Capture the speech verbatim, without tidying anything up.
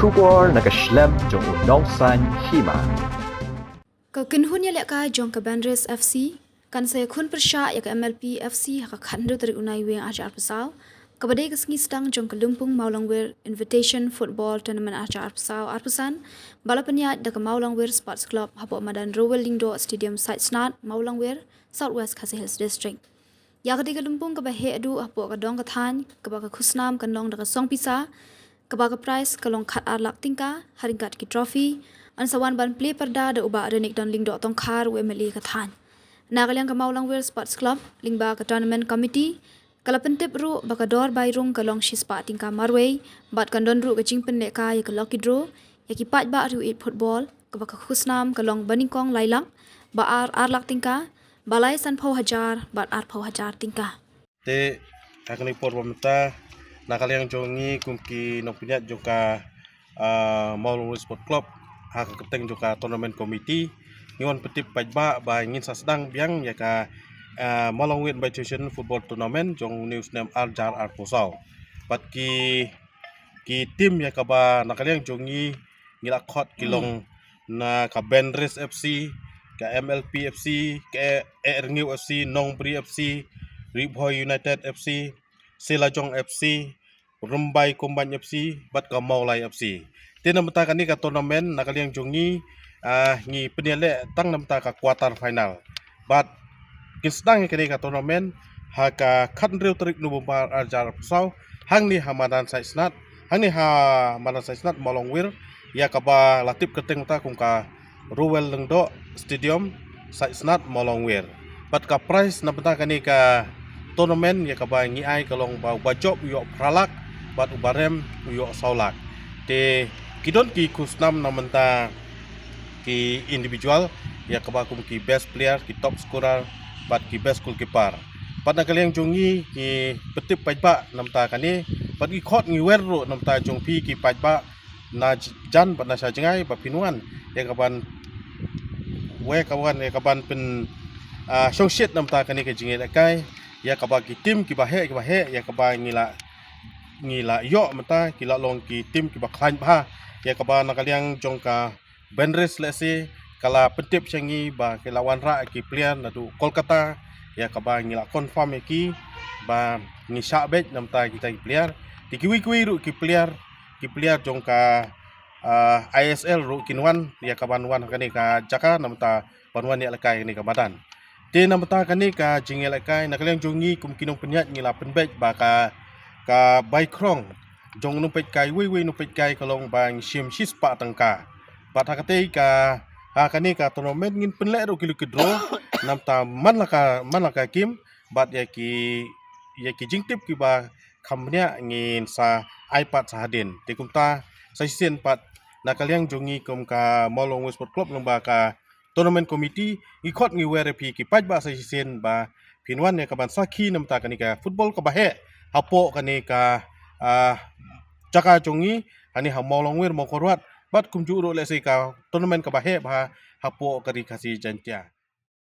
Khubor na ka shlem jong u nongsaiñ hima. Ka kynhun ïalehkai jong ka Banris F C kan sa ïakhun pyrshah ïa ka M L P F C ha ka khathynriew tarik u Naiwieng arhajar arphew saw, kaba dei ka sngi sdang jong ka Lympung Mawlangwir Invitation Football Tournament arhajar arphew saw arphew san, ba la pynïaid da ka Mawlangwir Sports Club hapoh madan Rowell Lyngdoh Stadium, Saitsnad, Mawlangwir, South West Khasi Hills District. Ïa katei ka lympung kaba heh duh hapoh ka dong ka thaiñ, kaba ka khusnam kan long da ka song pisa, kaba ka prize ka long khat ar lak tyngka, ha ryngkat ki trophy, yn sa wan ban plie pyrda da u Bah Renikdon Lyngdoh Tongkhar, u M L A ka thaiñ. Na ka liang ka Mawlangwir Sports Club lyngba ka Tournament Committee ka la pyntip ruh ba ka dor bai rung ka long shispah tyngka marwei, bad kan don ruh ka jingpynlehkai ïa ka lucky draw ïa ki paidbah riew ïeit football, kaba ka khusnam ka long banyngkong lai lak, ba ar ar lak tyngka, ba lai sanphew hajar bad arphew hajar tyngka. Te ha kane por ba mynta, na ka liang jong ngi kum ki nongpynïaid jong ka, ah, Mawlangwir Sport Club, ha ka kyrteng jong ka Tournament Committee, ngi wan pyntip paidbah ba ngin sa sdang biang ïa ka, ah, Mawlangwir Invitation Football Tournament jong une u snem arhajar arphew saw. Bad ki, ki team ïa kaba na ka liang jong ngi ngi la khot ki long na ka Banris F C, ka M L P F C, ka E-, Ehrngew F C, Nongbri F C, Ri Bhoi United F C, Selajong F C, Rymbai Combined F C, bad ka Mawlai F C. Te na bynta kane ka tournament na ka liang jong ngi, ah, ngi pynïaleh tang na bynta ka quarter final. Bad kin sdang ïa kane ka tournament ha ka khathynriew tarik November arhajar arphew saw, hangne ha madan Saitsnad, hangne ha madan Saitsnad Mawlangwir, ïa kaba la tip kyrteng mynta kum ka Rowell Lyngdoh Stadium, Saitsnad Mawlangwir. Bad ka prize na bynta kane ka tournament ïa kaba ngi ai ka long ba uba jop u ïoh phra lak, bad uba rem u ïoh saw lak. Te ki don ki khusnam na bynta ki individual, ïa kaba kum ki best player, ki top scorer, bad ki best goalkeeper. Bad na ka liang jong ngi, ngi pyntip paidbah na bynta kane, bad ngi khot ngi wer ruh na bynta jong phi ki paidbah na j-, jan bad na sha jngai ba phin wan ïa kaban, wer kaban, ïa kaban pyn, ah, shongshit na bynta kane ka jingïalehkai, ïa kaba ki team kiba heh, kiba heh, ïa kaba ngi la, ngi la ïoh mynta, ki la long ki team kiba khlaiñ bha, ïa kaba na ka liang jong ka Banris lehse ka la pyntip sha ngi ba ki la wanrah ki player naduh Kolkata, ïa kaba ngi la confirm ïa ki ba ngi shah beit na bynta kita ki player. Te kiwei kiwei ruh ki player, ki player jong ka, ah, I S L ruh kin wan, ïa kaban wan ha kane ka jaka na bynta ban wan ïalehkai kane ka madan. Te na bynta kane ka jingïalehkai, na ka liang jong ngi kum ki nongpynïaid ngi la pynbeit ba ka, ka bai krong jong u nongpeitkai, uwei uwei u nongpeitkai ka long ba ngi shim shispah tyngka. Bad ha katei ka, ha kane ka tournament ngin pynleh ruh ki lucky draw, na bynta man la ka, man la ka kim, bad ïa ki, ïa ki jingtip kiba kham bniah ngin sa ai pat sa hadien. Te kumta sa shisien pat na ka liang jong ngi kum ka Mawlangwir Sport Club lyngba ka Tournament Committee, ngi khot ngi wer ïa phi ki paidbah sa shisien ba phin wan ïa kaban sakhi na bynta kane ka football kaba heh hapoh kane ka, ah, jaka jong ngi, hangne ha Mawlangwir Mawkyrwat, bad kumjuh ruh lehse ka tournament kaba heh bha hapoh ka Ri Khasi Jaiñtia.